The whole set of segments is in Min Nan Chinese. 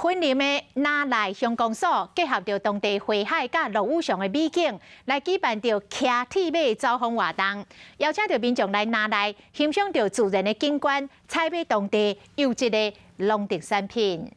雲林的那內鄉公所結合著當地花海佮落羽松的美景，來舉辦著騎鐵馬走訪活動，邀請著民眾來那內欣賞著自然的景觀，採買當地優質的農特產品。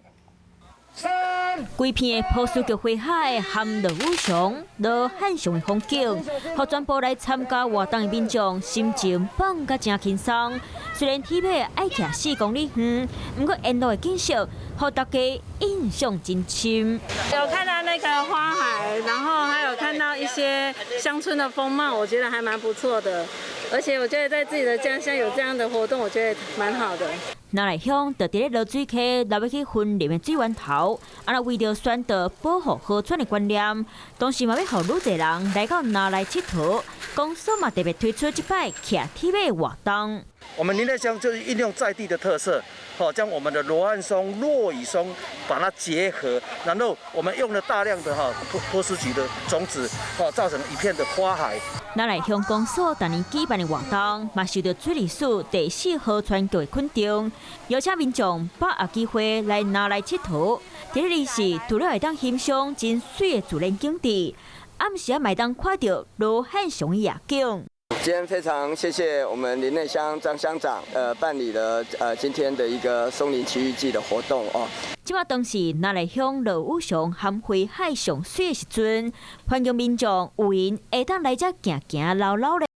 規片的波斯菊花海含落羽松、羅漢松的風景，予全部來參加活動的民眾心情放甲誠輕鬆。雖然鐵馬愛騎4公里遠，毋過沿路的景色，予大家印象真深。有看到那個花海，然後還有看到一些鄉村的風貌，我覺得還蠻不錯的。而且我覺得在自己的家鄉有這樣的活動，我覺得蠻好的。那內鄉就佇咧濁水溪流欲去雲林的水源頭，啊，若為著宣導保護河川的觀念，同時嘛欲予愈濟人來到那內𨑨迌，公所嘛特別推出這擺騎鐵馬活動。我們林內鄉就是運用在地的特色，吼，將我們的羅漢松、落羽松把它結合，然後我們用了大量的哈波波斯菊的種子，吼，造成一片的花海。那內鄉公所逐年舉辦的活動，嘛受著水利署第四河川局的肯定，邀請民眾把握機會來那內𨑨迌。佇咧時，除了會當欣賞真媠的自然景致，暗時仔嘛會當看著羅漢松的夜景。今天非常謝謝我們林內鄉張鄉長，辦理了今天的一個松林奇遇記的活動哦。這擺當時那內鄉落羽松含花海上媠的時陣，歡迎民眾有閒會當來遮行行摟摟咧。